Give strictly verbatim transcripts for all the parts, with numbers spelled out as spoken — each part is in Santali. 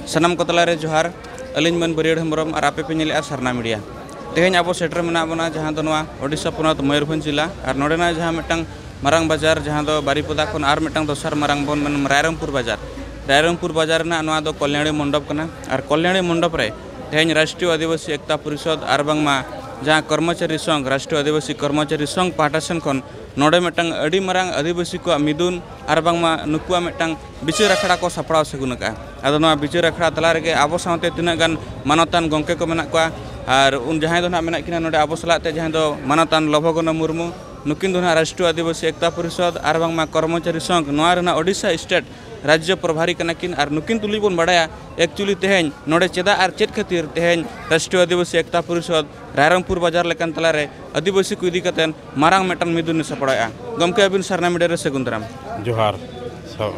ᱥᱟᱱᱟᱢ ᱠᱚ ᱛᱟᱞᱟᱨᱮ ᱡᱚᱦᱟᱨ᱾ ᱟᱹᱞᱤᱧ ᱢᱟᱹᱱ ᱵᱟᱹᱨᱭᱟᱹᱲ ᱦᱮᱢᱵᱨᱚᱢ ᱟᱨ ᱟᱯᱮ ᱯᱮ ᱧᱮᱞᱮᱫᱼᱟ ᱥᱟᱨᱱᱟ ᱢᱤᱰᱤᱭᱟ᱾ ᱛᱮᱦᱮᱧ ᱟᱵᱚ ᱥᱮᱴᱮᱨ ᱢᱮᱱᱟᱜ ᱵᱚᱱᱟ ᱡᱟᱦᱟᱸ ᱫᱚ ᱱᱚᱣᱟ ᱳᱰᱤᱥᱟ ᱯᱚᱱᱚᱛ ᱢᱚᱭᱩᱨᱵᱷᱚᱸᱡᱽ ᱡᱮᱞᱟ, ᱟᱨ ᱱᱚᱰᱮᱱᱟᱜ ᱡᱟᱦᱟᱸ ᱢᱤᱫᱴᱟᱝ ᱢᱟᱨᱟᱝ ᱵᱟᱡᱟᱨ, ᱡᱟᱦᱟᱸ ᱫᱚ ᱵᱟᱨᱤᱯᱚᱫᱟ ᱠᱷᱚᱱ ᱟᱨ ᱢᱤᱫᱴᱟᱝ ᱫᱚᱥᱟᱨ ᱢᱟᱨᱟᱝ ᱵᱚᱱ ᱢᱮᱱ ᱨᱟᱭᱨᱚᱝᱯᱩᱨ ᱵᱟᱡᱟᱨ᱾ ᱨᱟᱭᱨᱚᱝᱯᱩᱨ ᱵᱟᱡᱟᱨ ᱨᱮᱱᱟᱜ ᱱᱚᱣᱟ ᱫᱚ ᱠᱚᱞᱭᱟᱬᱤ ᱢᱚᱱᱰᱚᱯ ᱠᱟᱱᱟ, ᱟᱨ ᱠᱚᱞᱭᱟᱬᱤ ᱢᱚᱱᱰᱚᱯ ᱨᱮ ᱛᱮᱦᱮᱧ ᱨᱟᱥᱴᱨᱤᱭᱚ ᱟᱹᱫᱤᱵᱟᱹᱥᱤ ᱮᱠᱛᱟ ᱯᱚᱨᱤᱥᱚᱫᱽ ᱟᱨ ᱵᱟᱝᱢᱟ ᱡᱟᱦᱟᱸ ᱠᱚᱨᱢᱚᱪᱟᱨᱤ ᱥᱚᱝᱜᱷ, ᱨᱟᱥᱴᱨᱤᱭᱚ ᱟᱹᱫᱤᱵᱟᱹᱥᱤ ᱠᱚᱨᱢᱚᱪᱟᱨᱤ ᱥᱚᱝᱜᱷ ᱯᱟᱦᱴᱟ ᱥᱮᱱ ᱠᱷᱚᱱ ᱱᱚᱰᱮ ᱢᱤᱫᱴᱟᱝ ᱟᱹᱰᱤ ᱢᱟᱨᱟᱝ ᱟᱹᱫᱤᱵᱟᱹᱥᱤ ᱠᱚᱣᱟᱜ ᱢᱤᱫᱩᱱ ᱟᱨ ᱵᱟᱝᱢᱟ ᱱᱩᱠᱩᱣᱟᱜ ᱢᱤᱫᱴᱟᱝ ᱵᱤᱪᱟᱹᱨ ᱟᱠᱷᱲᱟ ᱠᱚ ᱥᱟᱯᱲᱟᱣ ᱥᱟᱹᱜᱩᱱ ᱟᱠᱟᱫᱼᱟ᱾ ᱟᱫᱚ ᱱᱚᱣᱟ ᱵᱤᱪᱟᱹᱨ ᱟᱠᱷᱲᱟ ᱛᱟᱞᱟ ᱨᱮᱜᱮ ᱟᱵᱚ ᱥᱟᱶᱛᱮ ᱛᱤᱱᱟᱹᱜ ᱜᱟᱱ ᱢᱟᱱᱚᱛᱟᱱ ᱜᱚᱢᱠᱮ ᱠᱚ ᱢᱮᱱᱟᱜ ᱠᱚᱣᱟ, ᱟᱨ ᱩᱱ ᱡᱟᱦᱟᱸᱭ ᱫᱚ ᱱᱟᱦᱟᱜ ᱢᱮᱱᱟᱜ ᱠᱤᱱᱟ ᱱᱚᱰᱮ ᱟᱵᱚ ᱥᱟᱞᱟᱜ ᱛᱮ, ᱡᱟᱦᱟᱸᱭ ᱫᱚ ᱢᱟᱱᱚᱛᱟᱱ ᱞᱚᱵᱷᱚᱜᱩᱱᱟ ᱢᱩᱨᱢᱩ, ᱱᱩᱠᱤᱱ ᱫᱚ ᱱᱟᱦᱟᱜ ᱨᱟᱥᱴᱨᱤᱭᱚ ᱟᱹᱫᱤᱵᱟᱹᱥᱤ ᱮᱠᱛᱟ ᱯᱚᱨᱤᱥᱚᱫᱽ ᱟᱨ ᱵᱟᱝᱢᱟ ᱠᱚᱨᱢᱚᱪᱟᱨᱤ ᱥᱚᱝᱜᱷ, ᱱᱚᱣᱟ ᱨᱮᱱᱟᱜ ᱳᱰᱤᱥᱟ ᱥᱴᱮᱴ ᱨᱟᱡᱽᱡᱚ ᱯᱨᱚᱵᱷᱟᱨᱤ ᱠᱟᱱᱟ ᱠᱤᱱ᱾ ᱟᱨ ᱱᱩᱠᱤᱱ ᱛᱩᱞᱩᱡ ᱵᱚᱱ ᱵᱟᱲᱟᱭᱟ ᱮᱠᱪᱩᱭᱮᱞᱤ ᱛᱮᱦᱮᱧ ᱱᱚᱰᱮ ᱪᱮᱫᱟᱜ ᱟᱨ ᱪᱮᱫ ᱠᱷᱟᱹᱛᱤᱨ ᱛᱮᱦᱮᱧ ᱨᱟᱥᱴᱨᱤᱭᱚ ᱟᱹᱫᱤᱵᱟᱹᱥᱤ ᱮᱠᱛᱟ ᱯᱚᱨᱤᱥᱚᱫᱽ ᱨᱟᱭᱨᱚᱝᱯᱩᱨ ᱵᱟᱡᱟᱨ ᱞᱮᱠᱟᱱ ᱛᱟᱞᱟᱨᱮ ᱟᱹᱫᱤᱵᱟᱹᱥᱤ ᱠᱚ ᱤᱫᱤ ᱠᱟᱛᱮ ᱢᱟᱨᱟᱝ ᱢᱤᱫᱴᱟᱝ ᱢᱤᱫᱩᱱ ᱮ ᱥᱟᱯᱲᱟᱣᱮᱫᱼᱟ᱾ ᱜᱚᱢᱠᱮ, ᱟᱹᱵᱤᱱ ᱥᱟᱨᱱᱟ ᱢᱤᱰᱤᱭᱟ ᱨᱮ ᱥᱟᱹᱜᱩᱱ ᱫᱟᱨᱟᱢ᱾ ᱡᱚᱦᱟᱨ᱾ ᱥᱟᱶ-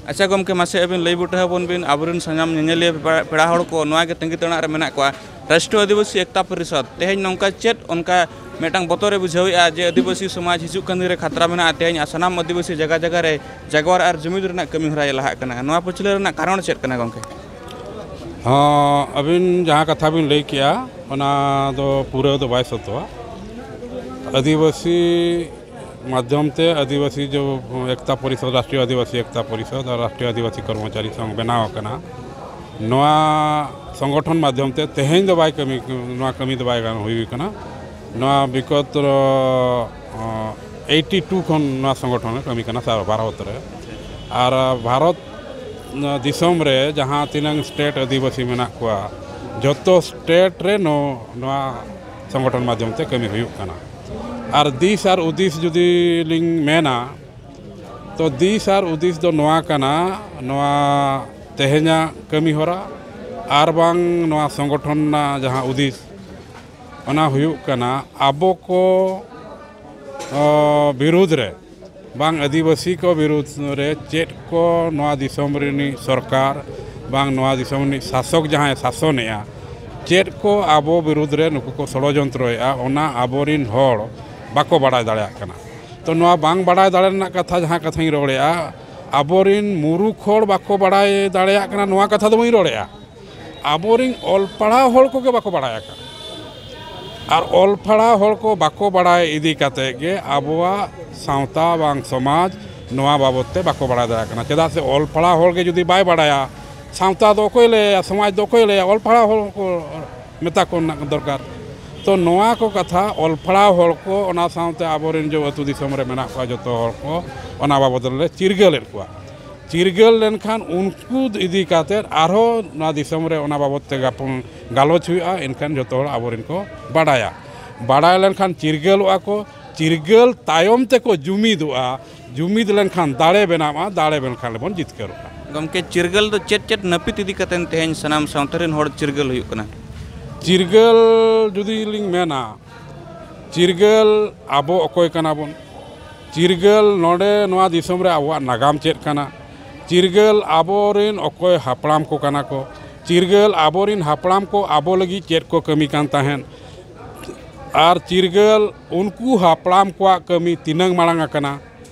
ᱟᱪᱪᱷᱟ ᱜᱚᱢᱠᱮ, ᱢᱟᱥᱮ ᱟᱹᱵᱤᱱ ᱞᱟᱹᱭ ᱵᱩᱴᱟᱹ ᱟᱵᱚᱱ ᱵᱤᱱ, ᱟᱵᱚᱨᱮᱱ ᱥᱟᱱᱟᱢ ᱧᱮᱧᱮᱞᱤᱭᱟᱹ ᱯᱮᱲᱟ, ᱯᱮᱲᱟ ᱦᱚᱲ ᱠᱚ ᱱᱚᱣᱟ ᱜᱮ ᱛᱟᱺᱜᱤ ᱛᱟᱲᱟᱜ ᱨᱮ ᱢᱮᱱᱟᱜ ᱠᱚᱣᱟ, ᱨᱟᱥᱴᱨᱤᱭᱚ ᱟᱹᱫᱤᱵᱟᱹᱥᱤ ᱮᱠᱛᱟ ᱯᱚᱨᱤᱥᱚᱫᱽ ᱛᱮᱦᱮᱧ ᱱᱚᱝᱠᱟ ᱪᱮᱫ ᱚᱱᱠᱟ ᱢᱤᱫᱴᱟᱝ ᱵᱚᱛᱚᱨ ᱮ ᱵᱩᱡᱷᱟᱹᱣᱮᱫᱼᱟ ᱡᱮ ᱟᱹᱫᱤᱵᱟᱹᱥᱤ ᱥᱚᱢᱟᱡᱽ ᱦᱤᱡᱩᱜ ᱠᱟᱱ ᱫᱤᱱ ᱨᱮ ᱠᱷᱟᱛᱨᱟ ᱢᱮᱱᱟᱜᱼᱟ, ᱛᱮᱦᱮᱧ ᱥᱟᱱᱟᱢ ᱟᱹᱫᱤᱵᱟᱹᱥᱤ ᱡᱟᱭᱜᱟ ᱡᱟᱭᱜᱟ ᱨᱮ ᱡᱟᱜᱣᱟᱨ ᱟᱨ ᱡᱩᱢᱤᱫ ᱨᱮᱱᱟᱜ ᱠᱟᱹᱢᱤ ᱦᱚᱨᱟᱭ ᱞᱟᱦᱟᱜ ᱠᱟᱱᱟ? ᱱᱚᱣᱟ ᱯᱟᱹᱪᱷᱞᱟᱹ ᱨᱮᱱᱟᱜ ᱠᱟᱨᱚᱱ ᱪᱮᱫ ᱠᱟᱱᱟ ᱜᱚᱢᱠᱮ? ᱦᱚᱸ, ᱟᱹᱵᱤᱱ ᱡᱟᱦᱟᱸ ᱠᱟᱛᱷᱟ ᱵᱤᱱ ᱞᱟᱹᱭ ᱠᱮᱜᱼᱟ, ᱚᱱᱟ ᱫᱚ ᱯᱩᱨᱟᱹ ᱫᱚ ᱵᱟᱭ ᱥᱚᱛᱚᱣᱟ᱾ ᱟᱹᱫᱤᱵᱟᱹᱥᱤ ᱢᱟᱫᱽᱫᱷᱚᱢ ᱛᱮ ᱟᱹᱫᱤᱵᱟᱹᱥᱤ ᱡᱚ ᱮᱠᱛᱟ ᱯᱚᱨᱤᱥᱚᱫᱽ, ᱨᱟᱥᱴᱨᱤᱭᱚ ᱟᱹᱫᱤᱵᱟᱹᱥᱤ ᱮᱠᱛᱟ ᱯᱚᱨᱤᱥᱚᱫᱽ ᱟᱨ ᱨᱟᱥᱴᱨᱤᱭᱚ ᱟᱹᱫᱤᱵᱟᱹᱥᱤ ᱠᱚᱨᱢᱚᱪᱟᱨᱤ ᱥᱚᱝᱜᱷ ᱵᱮᱱᱟᱣ ᱟᱠᱟᱱᱟ᱾ ᱱᱚᱣᱟ ᱥᱚᱝᱜᱚᱴᱷᱚᱱ ᱢᱟᱫᱽᱫᱷᱚᱢ ᱛᱮ ᱛᱮᱦᱮᱧ ᱫᱚ ᱵᱟᱭ ᱠᱟᱹᱢᱤ, ᱱᱚᱣᱟ ᱠᱟᱹᱢᱤ ᱫᱚ ᱵᱟᱭ ᱜᱟᱱ ᱦᱩᱭ ᱠᱟᱱᱟ᱾ ᱱᱚᱣᱟ ᱵᱤᱜᱚᱛ, ᱚ, ᱮᱭᱤᱴᱤ ᱴᱩ ᱠᱷᱚᱱ ᱱᱚᱣᱟ ᱥᱚᱝᱜᱚᱴᱷᱚᱱ ᱮ ᱠᱟᱹᱢᱤ ᱠᱟᱱᱟ ᱥᱟᱨᱟ ᱵᱷᱟᱨᱚᱛ ᱨᱮ᱾ ᱟᱨ ᱵᱷᱟᱨᱚᱛ ᱫᱤᱥᱚᱢ ᱨᱮ ᱡᱟᱦᱟᱸ ᱛᱤᱱᱟᱹᱝ ᱥᱴᱮᱴ ᱟᱹᱫᱤᱵᱟᱹᱥᱤ ᱢᱮᱱᱟᱜ ᱠᱚᱣᱟ, ᱡᱚᱛᱚ ᱥᱴᱮᱴ ᱨᱮ ᱱᱚ-, ᱱᱚᱣᱟ ᱥᱚᱝᱜᱚᱴᱷᱚᱱ ᱢᱟᱫᱽᱫᱷᱚᱢ ᱛᱮ ᱠᱟᱹᱢᱤ ᱦᱩᱭᱩᱜ ᱠᱟᱱᱟ᱾ ᱟᱨ ᱫᱤᱥ ᱟᱨ ᱦᱩᱫᱤᱥ ᱡᱩᱫᱤ ᱞᱤᱧ ᱢᱮᱱᱟ, ᱛᱚ ᱫᱤᱥ ᱟᱨ ᱦᱩᱫᱤᱥ ᱫᱚ ᱱᱚᱣᱟ ᱠᱟᱱᱟ, ᱱᱚᱣᱟ ᱛᱮᱦᱮᱧᱟᱜ ᱠᱟᱹᱢᱤ ᱦᱚᱨᱟ ᱟᱨ ᱵᱟᱝ ᱱᱚᱣᱟ ᱥᱚᱝᱜᱚᱴᱷᱚᱱ ᱨᱮᱱᱟᱜ ᱡᱟᱦᱟᱸ ᱦᱩᱫᱤᱥ, ᱚᱱᱟ ᱦᱩᱭᱩᱜ ᱠᱟᱱᱟ ᱟᱵᱚ ᱠᱚ, ᱚ, ᱵᱤᱨᱩᱫᱽ ᱨᱮ ᱵᱟᱝ ᱟᱹᱫᱤᱵᱟᱹᱥᱤ ᱠᱚ ᱵᱤᱨᱩᱫᱽ ᱨᱮ ᱪᱮᱫ ᱠᱚ ᱱᱚᱣᱟ ᱫᱤᱥᱚᱢ ᱨᱤᱱᱤᱡ ᱥᱚᱨᱠᱟᱨ ᱵᱟᱝ ᱱᱚᱣᱟ ᱫᱤᱥᱚᱢ ᱨᱤᱱᱤᱡ ᱥᱟᱥᱚᱠ ᱡᱟᱦᱟᱸᱭ ᱥᱟᱥᱚᱱᱮᱜᱼᱟ, ᱪᱮᱫ ᱠᱚ ᱟᱵᱚ ᱵᱤᱨᱩᱫᱽ ᱨᱮ ᱱᱩᱠᱩ ᱠᱚ ᱥᱚᱲᱚᱡᱚᱱᱛᱨᱚᱭᱮᱜᱼᱟ, ᱚᱱᱟ ᱟᱵᱚᱨᱤᱱ ᱦᱚᱲ ᱵᱟᱠᱚ ᱵᱟᱲᱟᱭ ᱫᱟᱲᱮᱭᱟᱜ ᱠᱟᱱᱟ᱾ ᱛᱚ ᱱᱚᱣᱟ ᱵᱟᱝ ᱵᱟᱲᱟᱭ ᱫᱟᱲᱮ ᱨᱮᱱᱟᱜ ᱠᱟᱛᱷᱟ, ᱡᱟᱦᱟᱸ ᱠᱟᱛᱷᱟᱧ ᱨᱚᱲᱮᱜᱼᱟ, ᱟᱵᱚᱨᱤᱱ ᱢᱩᱨᱩᱠᱷ ᱦᱚᱲ ᱵᱟᱠᱚ ᱵᱟᱲᱟᱭ ᱫᱟᱲᱮᱭᱟᱜ ᱠᱟᱱᱟ, ᱱᱚᱣᱟ ᱠᱟᱛᱷᱟ ᱫᱚ ᱵᱟᱹᱧ ᱨᱚᱲᱮᱫᱼᱟ᱾ ᱟᱵᱚᱨᱤᱱ ᱚᱞ ᱯᱟᱲᱦᱟᱣ ᱦᱚᱲ ᱠᱚᱜᱮ ᱵᱟᱠᱚ ᱵᱟᱲᱟᱭ ᱟᱠᱟᱫ᱾ ᱟᱨ ᱚᱞ ᱯᱟᱲᱦᱟᱣ ᱦᱚᱲ ᱠᱚ ᱵᱟᱠᱚ ᱵᱟᱲᱟᱭ ᱤᱫᱤ ᱠᱟᱛᱮ ᱜᱮ ᱟᱵᱚᱣᱟᱜ ᱥᱟᱶᱛᱟ ᱵᱟᱝ ᱥᱚᱢᱟᱡᱽ ᱱᱚᱣᱟ ᱵᱟᱵᱚᱛ ᱛᱮ ᱵᱟᱠᱚ ᱵᱟᱲᱟᱭ ᱫᱟᱲᱮᱭᱟᱜ ᱠᱟᱱᱟ᱾ ᱪᱮᱫᱟᱜ ᱥᱮ ᱚᱞ ᱯᱟᱲᱦᱟᱣ ᱦᱚᱲ ᱜᱮ ᱡᱩᱫᱤ ᱵᱟᱭ ᱵᱟᱲᱟᱭᱟ, ᱥᱟᱶᱛᱟ ᱫᱚ ᱚᱠᱚᱭ ᱞᱟᱹᱭᱟ, ᱥᱚᱢᱟᱡᱽ ᱫᱚ ᱚᱠᱚᱭ ᱞᱟᱹᱭᱟ? ᱚᱞ ᱯᱟᱲᱦᱟᱣ ᱦᱚᱲ ᱠᱚ ᱢᱮᱛᱟ ᱠᱚ ᱨᱮᱱᱟᱜ ᱫᱚᱨᱠᱟᱨ᱾ ᱛᱚ ᱱᱚᱣᱟ ᱠᱚ ᱠᱟᱛᱷᱟ ᱚᱞ ᱯᱟᱲᱦᱟᱣ ᱦᱚᱲ ᱠᱚ, ᱚᱱᱟ ᱥᱟᱶᱛᱮ ᱟᱵᱚᱨᱮᱱ ᱡᱚ ᱟᱹᱛᱩ ᱫᱤᱥᱚᱢ ᱨᱮ ᱢᱮᱱᱟᱜ ᱠᱚᱣᱟ ᱡᱚᱛᱚ ᱦᱚᱲ ᱠᱚ, ᱚᱱᱟ ᱵᱟᱵᱚᱫ ᱨᱮᱞᱮ ᱪᱤᱨᱜᱟᱹᱞᱮᱫ ᱠᱚᱣᱟ᱾ ᱪᱤᱨᱜᱟᱹᱞ ᱞᱮᱱᱠᱷᱟᱱ ᱩᱱᱠᱩ ᱤᱫᱤ ᱠᱟᱛᱮᱫ ᱟᱨᱦᱚᱸ ᱱᱚᱣᱟ ᱫᱤᱥᱚᱢ ᱨᱮ ᱚᱱᱟ ᱵᱟᱵᱚᱫ ᱛᱮ ᱜᱟᱯᱚᱱ ᱜᱟᱞᱚᱪ ᱦᱩᱭᱩᱜᱼᱟ, ᱮᱱᱠᱷᱟᱱ ᱡᱚᱛᱚ ᱦᱚᱲ ᱟᱵᱚᱨᱮᱱ ᱠᱚ ᱵᱟᱰᱟᱭᱟ᱾ ᱵᱟᱰᱟᱭ ᱞᱮᱱᱠᱷᱟᱱ ᱪᱤᱨᱜᱟᱹᱞᱚᱜᱼᱟ ᱠᱚ, ᱪᱤᱨᱜᱟᱹᱞ ᱛᱟᱭᱚᱢ ᱛᱮᱠᱚ ᱡᱩᱢᱤᱫᱚᱜᱼᱟ, ᱡᱩᱢᱤᱫ ᱞᱮᱱᱠᱷᱟᱱ ᱫᱟᱲᱮ ᱵᱮᱱᱟᱜᱼᱟ, ᱫᱟᱲᱮ ᱞᱮᱱᱠᱷᱟᱱ ᱵᱚᱱ ᱡᱤᱛᱠᱟᱹᱨᱚᱜᱼᱟ᱾ ᱜᱚᱢᱠᱮ, ᱪᱤᱨᱜᱟᱹᱞ ᱫᱚ ᱪᱮᱫ ᱪᱮᱫ ᱱᱟᱹᱯᱤᱛ ᱤᱫᱤ ᱠᱟᱛᱮ ᱛᱮᱦᱮᱧ ᱥᱟᱱᱟᱢ ᱥᱟᱶᱛᱟ ᱨᱮᱱ ᱦᱚᱲ ᱪᱤᱨᱜᱟᱹᱞ ᱦᱩᱭᱩᱜ ᱠᱟᱱᱟ? ᱪᱤᱨᱜᱟᱹᱞ ᱡᱩᱫᱤ ᱞᱤᱧ ᱢᱮᱱᱟ, ᱪᱤᱨᱜᱟᱹᱞ ᱟᱵᱚ ᱚᱠᱚᱭ ᱠᱟᱱᱟ ᱵᱚᱱ? ᱪᱤᱨᱜᱟᱹᱞ ᱱᱚᱰᱮ ᱱᱚᱣᱟ ᱫᱤᱥᱚᱢ ᱨᱮ ᱟᱵᱚᱣᱟᱜ ᱱᱟᱜᱟᱢ ᱪᱮᱫ ᱠᱟᱱᱟ? ᱪᱤᱨᱜᱟᱹᱞ ᱟᱵᱚᱨᱮᱱ ᱚᱠᱚᱭ ᱦᱟᱯᱲᱟᱢ ᱠᱚ ᱠᱟᱱᱟ ᱠᱚ? ᱪᱤᱨᱜᱟᱹᱞ ᱟᱵᱚᱨᱮᱱ ᱦᱟᱯᱲᱟᱢ ᱠᱚ ᱟᱵᱚ ᱞᱟᱹᱜᱤᱫ ᱪᱮᱫ ᱠᱚ ᱠᱟᱹᱢᱤ ᱠᱟᱱ ᱛᱟᱦᱮᱸᱫ? ᱟᱨ ᱪᱤᱨᱜᱟᱹᱞ ᱩᱱᱠᱩ ᱦᱟᱯᱲᱟᱢ ᱠᱚᱣᱟᱜ ᱠᱟᱹᱢᱤ ᱛᱤᱱᱟᱹᱝ ᱢᱟᱲᱟᱝ ᱟᱠᱟᱱᱟ,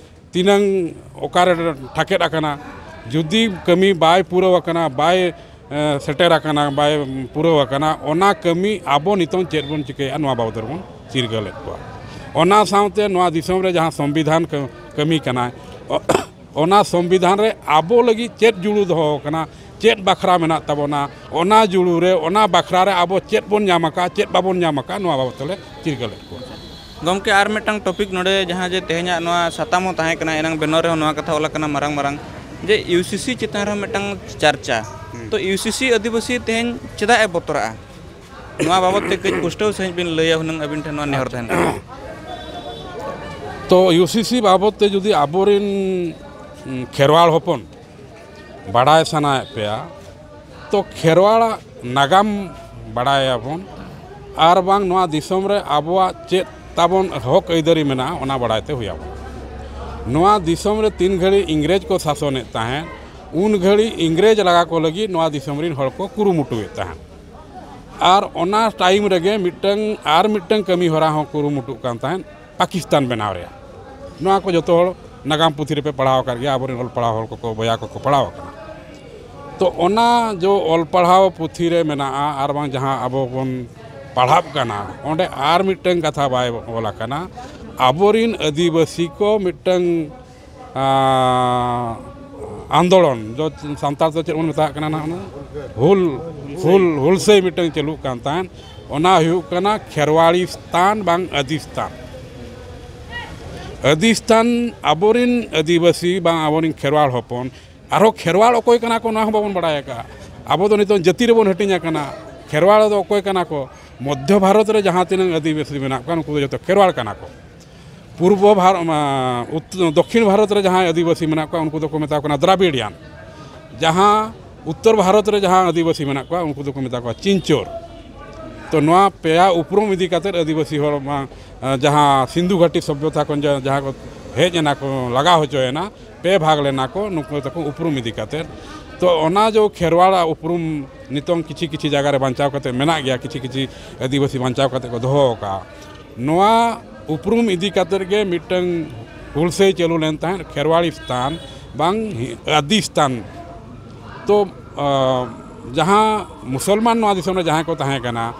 ᱛᱤᱱᱟᱹᱝ ᱚᱠᱟᱨᱮ ᱴᱷᱟᱠᱮᱫ ᱟᱠᱟᱱᱟ, ᱡᱩᱫᱤ ᱠᱟᱹᱢᱤ ᱵᱟᱭ ᱯᱩᱨᱟᱹᱣ ᱟᱠᱟᱱᱟ, ᱵᱟᱭ, ᱮ, ᱥᱮᱴᱮᱨ ᱟᱠᱟᱱᱟ, ᱵᱟᱭ ᱯᱩᱨᱟᱹᱣ ᱟᱠᱟᱱᱟ, ᱚᱱᱟ ᱠᱟᱹᱢᱤ ᱟᱵᱚ ᱱᱤᱛᱚᱝ ᱪᱮᱫ ᱵᱚᱱ ᱪᱤᱠᱟᱹᱭᱟ, ᱱᱚᱣᱟ ᱵᱟᱵᱚᱫ ᱨᱮᱵᱚᱱ ᱪᱤᱨᱜᱟᱹᱞᱮᱫ ᱠᱚᱣᱟ᱾ ᱚᱱᱟ ᱥᱟᱶᱛᱮ ᱱᱚᱣᱟ ᱫᱤᱥᱚᱢ ᱨᱮ ᱡᱟᱦᱟᱸ ᱥᱚᱝᱵᱤᱫᱷᱟᱱ ᱠᱟᱹ-, ᱠᱟᱹᱢᱤ ᱠᱟᱱᱟᱭ, ᱚᱱᱟ ᱥᱚᱝᱵᱤᱫᱷᱟᱱ ᱨᱮ ᱟᱵᱚ ᱞᱟᱹᱜᱤᱫ ᱪᱮᱫ ᱡᱩᱲᱩ ᱫᱚᱦᱚ ᱟᱠᱟᱱᱟ, ᱪᱮᱫ ᱵᱟᱠᱷᱨᱟ ᱢᱮᱱᱟᱜ ᱛᱟᱵᱚᱱᱟ, ᱚᱱᱟ ᱡᱩᱲᱩ ᱨᱮ, ᱚᱱᱟ ᱵᱟᱠᱷᱨᱟ ᱨᱮ ᱟᱵᱚ ᱪᱮᱫ ᱵᱚᱱ ᱧᱟᱢ ᱟᱠᱟᱫ, ᱪᱮᱫ ᱵᱟᱵᱚᱱ ᱧᱟᱢ ᱟᱠᱟᱫ, ᱱᱚᱣᱟ ᱵᱟᱵᱚᱫ ᱛᱮᱞᱮ ᱪᱤᱨᱜᱟᱹᱞᱮᱫ ᱠᱚᱣᱟ᱾ ᱜᱚᱢᱠᱮ, ᱟᱨ ᱢᱤᱫᱴᱟᱝ ᱴᱚᱯᱤᱠ ᱱᱚᱰᱮ, ᱡᱟᱦᱟᱸ ᱡᱮ ᱛᱮᱦᱮᱧᱟᱜ ᱱᱚᱣᱟ ᱥᱟᱛᱟᱢ ᱦᱚᱸ ᱛᱟᱦᱮᱸ ᱠᱟᱱᱟ, ᱮᱱᱟᱝ ᱵᱮᱱᱟᱣ ᱨᱮᱦᱚᱸ ᱱᱚᱣᱟ ᱠᱟᱛᱷᱟ ᱚᱞ ᱟᱠᱟᱱᱟ ᱢᱟᱨᱟᱝ ᱢᱟᱨᱟᱝ, ᱡᱮ ᱤᱭᱩ ᱥᱤ ᱥᱤ ᱪᱮᱛᱟᱱ ᱨᱮᱦᱚᱸ ᱢᱤᱫᱴᱟᱝ ᱪᱟᱨᱪᱟ᱾ ᱦᱩᱸ᱾ ᱛᱚ ᱤᱭᱩ ᱥᱤ ᱥᱤ ᱟᱹᱫᱤᱵᱟᱹᱥᱤ ᱛᱮᱦᱮᱧ ᱪᱮᱫᱟᱜ ᱮ ᱵᱚᱛᱚᱨᱟᱜᱼᱟ? ᱱᱚᱣᱟ ᱵᱟᱵᱚᱛ ᱛᱮ ᱠᱟᱹᱡ ᱯᱩᱥᱴᱟᱹᱣ ᱥᱟᱺᱦᱤᱡ ᱵᱤᱱ ᱞᱟᱹᱭᱟ ᱦᱩᱱᱟᱹᱝ, ᱟᱹᱵᱤᱱ ᱴᱷᱮᱱ ᱱᱚᱣᱟ ᱱᱮᱦᱚᱨ ᱛᱟᱦᱮᱱ ᱠᱟᱱᱟ᱾ ᱛᱚ ᱤᱭᱩ ᱥᱤ ᱥᱤ ᱵᱟᱵᱚᱛ ᱛᱮ ᱡᱩᱫᱤ ᱟᱵᱚᱨᱮᱱ, ᱩᱸ, ᱠᱷᱮᱨᱣᱟᱲ ᱦᱚᱯᱚᱱ ᱵᱟᱲᱟᱭ ᱥᱟᱱᱟᱭᱮᱫ ᱯᱮᱭᱟ, ᱛᱚ ᱠᱷᱮᱨᱣᱟᱲᱟᱜ ᱱᱟᱜᱟᱢ ᱵᱟᱲᱟᱭᱟᱵᱚᱱ, ᱟᱨ ᱵᱟᱝ ᱱᱚᱣᱟ ᱫᱤᱥᱚᱢ ᱨᱮ ᱟᱵᱚᱣᱟᱜ ᱪᱮᱫ ᱛᱟᱵᱚᱱ ᱦᱚᱠ ᱟᱹᱭᱫᱟᱹᱨᱤ ᱢᱮᱱᱟᱜᱼᱟ, ᱚᱱᱟ ᱵᱟᱲᱟᱭ ᱛᱮ ᱦᱩᱭ ᱟᱵᱚᱱᱟ᱾ ᱱᱚᱣᱟ ᱫᱤᱥᱚᱢ ᱨᱮ ᱛᱤᱱ ᱜᱷᱟᱹᱲᱤ ᱤᱝᱨᱮᱡᱽ ᱠᱚ ᱥᱟᱥᱚᱱᱮᱫ ᱛᱟᱦᱮᱸᱫ, ᱩᱱ ᱜᱷᱟᱹᱲᱤ ᱤᱝᱨᱮᱡᱽ ᱞᱟᱜᱟ ᱠᱚ ᱞᱟᱹᱜᱤᱫ ᱱᱚᱣᱟ ᱫᱤᱥᱚᱢ ᱨᱤᱱ ᱦᱚᱲ ᱠᱚ ᱠᱩᱨᱩᱢᱩᱴᱩᱭᱮᱫ ᱛᱟᱦᱮᱸᱫ᱾ ᱟᱨ ᱚᱱᱟ ᱴᱟᱭᱤᱢ ᱨᱮᱜᱮ ᱢᱤᱫᱴᱟᱝ, ᱟᱨ ᱢᱤᱫᱴᱟᱝ ᱠᱟᱹᱢᱤ ᱦᱚᱨᱟ ᱦᱚᱸ ᱠᱩᱨᱩᱢᱩᱴᱩᱜ ᱠᱟᱱ ᱛᱟᱦᱮᱸᱫ, ᱯᱟᱠᱤᱥᱛᱟᱱ ᱵᱮᱱᱟᱣ ᱨᱮᱭᱟᱜ᱾ ᱱᱚᱣᱟ ᱠᱚ ᱡᱚᱛᱚ ᱦᱚᱲ ᱱᱟᱜᱟᱢ ᱯᱩᱛᱷᱤ ᱨᱮᱯᱮ ᱯᱟᱲᱦᱟᱣ ᱟᱠᱟᱫ ᱜᱮᱭᱟ, ᱟᱵᱚᱨᱮᱱ ᱚᱞ ᱯᱟᱲᱦᱟᱣ ᱦᱚᱲ ᱠᱚᱠᱚ, ᱵᱚᱭᱦᱟ ᱠᱚᱠᱚ ᱯᱟᱲᱦᱟᱣ ᱟᱠᱟᱱᱟ᱾ ᱛᱚ ᱚᱱᱟ ᱡᱚ ᱚᱞ ᱯᱟᱲᱦᱟᱣ ᱯᱩᱛᱷᱤ ᱨᱮ ᱢᱮᱱᱟᱜᱼᱟ ᱟᱨ ᱵᱟᱝ ᱡᱟᱦᱟᱸ ᱟᱵᱚ ᱵᱚᱱ ᱯᱟᱲᱦᱟᱜ ᱠᱟᱱᱟ, ᱚᱸᱰᱮ ᱟᱨ ᱢᱤᱫᱴᱟᱝ ᱠᱟᱛᱷᱟ ᱵᱟᱭ ᱚᱞ ᱟᱠᱟᱱᱟ᱾ ᱟᱵᱚᱨᱤᱱ ᱟᱹᱫᱤᱵᱟᱹᱥᱤ ᱠᱚ ᱢᱤᱫᱴᱟᱝ, ᱟᱸ, ᱟᱱᱫᱳᱞᱚᱱ, ᱡᱚ ᱥᱟᱱᱛᱟᱲ ᱛᱮ ᱪᱮᱫ ᱵᱚᱱ ᱢᱮᱛᱟᱜ ᱠᱟᱱᱟ ᱱᱟᱦᱟᱜ, ᱚᱱᱟ ᱦᱩᱞ, ᱦᱩᱞ, ᱦᱩᱞᱥᱟᱹᱭ ᱢᱤᱫᱴᱟᱝ ᱪᱟᱹᱞᱩᱜ ᱠᱟᱱ ᱛᱟᱦᱮᱸᱫ, ᱚᱱᱟ ᱦᱩᱭᱩᱜ ᱠᱟᱱᱟ ᱠᱷᱮᱨᱣᱟᱲᱤ ᱥᱛᱷᱟᱱ ᱵᱟᱝ ᱟᱹᱫᱤ ᱥᱛᱷᱟᱱ᱾ ᱟᱹᱫᱤ ᱥᱛᱷᱟᱱ, ᱟᱵᱚᱨᱤᱱ ᱟᱹᱫᱤᱵᱟᱹᱥᱤ ᱵᱟᱝ ᱟᱵᱚᱨᱤᱱ ᱠᱷᱮᱨᱣᱟᱲ ᱦᱚᱯᱚᱱ, ᱟᱨᱦᱚᱸ ᱠᱷᱮᱨᱣᱟᱲ ᱚᱠᱚᱭ ᱠᱟᱱᱟ ᱠᱚ, ᱱᱚᱣᱟ ᱦᱚᱸ ᱵᱟᱵᱚᱱ ᱵᱟᱲᱟᱭ ᱟᱠᱟᱫᱼᱟ᱾ ᱟᱵᱚ ᱫᱚ ᱱᱤᱛᱚᱝ ᱡᱟᱹᱛᱤ ᱨᱮᱵᱚᱱ ᱦᱟᱹᱴᱤᱧ ᱟᱠᱟᱱᱟ᱾ ᱠᱷᱮᱨᱣᱟᱲ ᱫᱚ ᱚᱠᱚᱭ ᱠᱟᱱᱟ ᱠᱚ? ᱢᱚᱫᱽᱫᱷᱚ ᱵᱷᱟᱨᱚᱛ ᱨᱮ ᱡᱟᱦᱟᱸ ᱛᱤᱱᱟᱹᱜ ᱟᱹᱫᱤᱵᱟᱹᱥᱤ ᱢᱮᱱᱟᱜ ᱠᱚᱣᱟ, ᱩᱱᱠᱩ ᱫᱚ ᱡᱚᱛᱚ ᱠᱷᱮᱨᱣᱟᱲ ᱠᱟᱱᱟ ᱠᱚ᱾ ᱯᱩᱨᱵᱚ ᱵᱷᱟᱨ-, ᱢᱟ, ᱩᱛ-, ᱫᱚᱠᱠᱷᱤᱱ ᱵᱷᱟᱨᱚᱛ ᱨᱮ ᱡᱟᱦᱟᱸᱭ ᱟᱹᱫᱤᱵᱟᱹᱥᱤ ᱢᱮᱱᱟᱜ ᱠᱚᱣᱟ, ᱩᱱᱠᱩ ᱫᱚᱠᱚ ᱢᱮᱛᱟ ᱠᱚ ᱠᱟᱱᱟ ᱫᱨᱟᱵᱤᱲᱤᱭᱟᱱ᱾ ᱡᱟᱦᱟᱸ ᱩᱛᱛᱚᱨ ᱵᱷᱟᱨᱚᱛ ᱨᱮ ᱡᱟᱦᱟᱸ ᱟᱹᱫᱤᱵᱟᱹᱥᱤ ᱢᱮᱱᱟᱜ ᱠᱚᱣᱟ, ᱩᱱᱠᱩ ᱫᱚᱠᱚ ᱢᱮᱛᱟ ᱠᱚᱣᱟ ᱪᱤᱧᱪᱳᱨ᱾ ᱛᱚ ᱱᱚᱣᱟ ᱯᱮᱭᱟ ᱩᱯᱨᱩᱢ ᱤᱫᱤ ᱠᱟᱛᱮᱫ ᱟᱹᱫᱤᱵᱟᱹᱥᱤ ᱦᱚᱲ ᱢᱟ, ᱡᱟᱦᱟᱸ ᱥᱤᱱᱫᱷᱩ ᱜᱷᱟᱹᱴᱤ ᱥᱚᱵᱽᱵᱷᱚᱛᱟ ᱠᱷᱚᱱ ᱡᱟ-, ᱡᱟᱦᱟᱸ ᱠᱚ ᱦᱮᱡ ᱮᱱᱟ ᱠᱚ, ᱞᱟᱜᱟᱣ ᱦᱚᱪᱚᱭᱮᱱᱟ, ᱯᱮ ᱵᱷᱟᱜᱽ ᱞᱮᱱᱟ ᱠᱚ, ᱱᱩᱠᱩ ᱛᱟᱠᱚ ᱩᱯᱨᱩᱢ ᱤᱫᱤ ᱠᱟᱛᱮᱫ᱾ ᱛᱚ ᱚᱱᱟ ᱡᱚ ᱠᱷᱮᱨᱣᱟᱲ ᱩᱯᱨᱩᱢ ᱱᱤᱛᱚᱝ ᱠᱤᱪᱷᱤ ᱠᱤᱪᱷᱤ ᱡᱟᱭᱜᱟ ᱨᱮ ᱵᱟᱧᱪᱟᱣ ᱠᱟᱛᱮᱫ ᱢᱮᱱᱟᱜ ᱜᱮᱭᱟ, ᱠᱤᱪᱷᱤ ᱠᱤᱪᱷᱤ ᱟᱹᱫᱤᱵᱟᱹᱥᱤ ᱵᱟᱧᱪᱟᱣ ᱠᱟᱛᱮᱫ ᱠᱚ ᱫᱚᱦᱚ ᱟᱠᱟᱫᱼᱟ᱾ ᱱᱚᱣᱟ ᱩᱯᱨᱩᱢ ᱤᱫᱤ ᱠᱟᱛᱮᱫ ᱜᱮ ᱢᱤᱫᱴᱟᱝ ᱦᱩᱞᱥᱟᱹᱭ ᱪᱟᱹᱞᱩ ᱞᱮᱱ ᱛᱟᱦᱮᱸᱫ, ᱠᱷᱮᱨᱣᱟᱲᱤ ᱥᱛᱷᱟᱱ ᱵᱟᱝ ᱦᱤ-, ᱟᱹᱫᱤ ᱥᱛᱷᱟᱱ᱾ ᱛᱚ, ᱟ, ᱡᱟᱦᱟᱸ ᱢᱩᱥᱚᱞᱢᱟᱱ ᱱᱚᱣᱟ ᱫᱤᱥᱚᱢ ᱨᱮ ᱡᱟᱦᱟᱸᱭ ᱠᱚ ᱛᱟᱦᱮᱸ ᱠᱟᱱᱟ,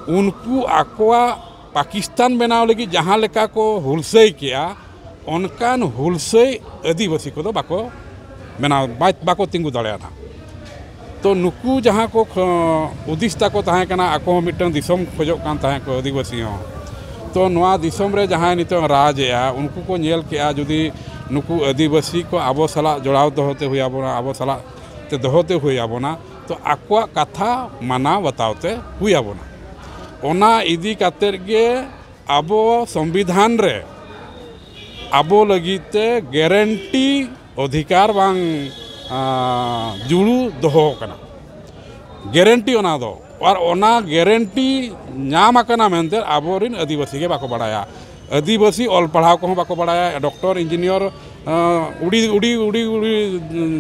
ᱩᱱᱠᱩ ᱟᱠᱚᱣᱟᱜ ᱯᱟᱠᱤᱥᱛᱟᱱ ᱵᱮᱱᱟᱣ ᱞᱟᱹᱜᱤᱫ ᱡᱟᱦᱟᱸ ᱞᱮᱠᱟ ᱠᱚ ᱦᱩᱞᱥᱟᱹᱭ ᱠᱮᱜᱼᱟ, ᱚᱱᱠᱟᱱ ᱦᱩᱞᱥᱟᱹᱭ ᱟᱹᱫᱤᱵᱟᱹᱥᱤ ᱠᱚᱫᱚ ᱵᱟᱠᱚ ᱵᱮᱱᱟᱣ, ᱵᱟ-, ᱵᱟᱠᱚ ᱛᱤᱸᱜᱩ ᱫᱟᱲᱮᱭᱟᱫᱟ᱾ ᱛᱚ ᱱᱩᱠᱩ ᱡᱟᱦᱟᱸ ᱠᱚ ᱠᱷᱚ-, ᱦᱩᱫᱤᱥ ᱛᱟᱠᱚ ᱛᱟᱦᱮᱸ ᱠᱟᱱᱟ, ᱟᱠᱚ ᱦᱚᱸ ᱢᱤᱫᱴᱟᱝ ᱫᱤᱥᱚᱢ ᱠᱷᱚᱡᱚᱜ ᱠᱟᱱ ᱛᱟᱦᱮᱸ ᱠᱚ ᱟᱹᱫᱤᱵᱟᱹᱥᱤ ᱦᱚᱸ᱾ ᱛᱚ ᱱᱚᱣᱟ ᱫᱤᱥᱚᱢ ᱨᱮ ᱡᱟᱦᱟᱸᱭ ᱱᱤᱛᱚᱜ ᱨᱟᱡᱽ ᱮᱜᱼᱟ, ᱩᱱᱠᱩ ᱠᱚ ᱧᱮᱞ ᱠᱮᱜᱼᱟ, ᱡᱩᱫᱤ ᱱᱩᱠᱩ ᱟᱹᱫᱤᱵᱟᱹᱥᱤ ᱠᱚ ᱟᱵᱚ ᱥᱟᱞᱟᱜ ᱡᱚᱲᱟᱣ ᱫᱚᱦᱚ ᱛᱮ ᱦᱩᱭ ᱟᱵᱚᱱᱟ, ᱟᱵᱚ ᱥᱟᱞᱟᱜ ᱛᱮ ᱫᱚᱦᱚ ᱛᱮ ᱦᱩᱭ ᱟᱵᱚᱱᱟ, ᱛᱚ ᱟᱠᱚᱣᱟᱜ ᱠᱟᱛᱷᱟ ᱢᱟᱱᱟᱣ ᱵᱟᱛᱟᱣ ᱛᱮ ᱦᱩᱭ ᱟᱵᱚᱱᱟ᱾ ᱚᱱᱟ ᱤᱫᱤ ᱠᱟᱛᱮᱫ ᱜᱮ ᱟᱵᱚ ᱥᱚᱝᱵᱤᱫᱷᱟᱱ ᱨᱮ ᱟᱵᱚ ᱞᱟᱹᱜᱤᱫ ᱛᱮ ᱜᱮᱨᱮᱱᱴᱤ ᱚᱫᱷᱤᱠᱟᱨ ᱵᱟᱝ, ᱟᱸ, ᱡᱩᱲᱩ ᱫᱚᱦᱚ ᱠᱟᱱᱟ᱾ ᱜᱮᱨᱮᱱᱴᱤ ᱚᱱᱟ ᱫᱚ, ᱟᱨ ᱚᱱᱟ ᱜᱮᱨᱮᱱᱴᱤ ᱧᱟᱢ ᱟᱠᱟᱱᱟ ᱢᱮᱱᱛᱮ ᱟᱵᱚᱨᱮᱱ ᱟᱹᱫᱤᱵᱟᱹᱥᱤ ᱜᱮ ᱵᱟᱠᱚ ᱵᱟᱲᱟᱭᱟ᱾ ᱟᱹᱫᱤᱵᱟᱹᱥᱤ ᱚᱞ ᱯᱟᱲᱦᱟᱣ ᱠᱚᱦᱚᱸ ᱵᱟᱠᱚ ᱵᱟᱲᱟᱭᱟ, ᱰᱚᱠᱴᱚᱨ, ᱤᱧᱡᱤᱱᱤᱭᱟᱨ, ᱟᱸ, ᱩᱰᱤ, ᱩᱰᱤ, ᱩᱰᱤ, ᱩᱰᱤ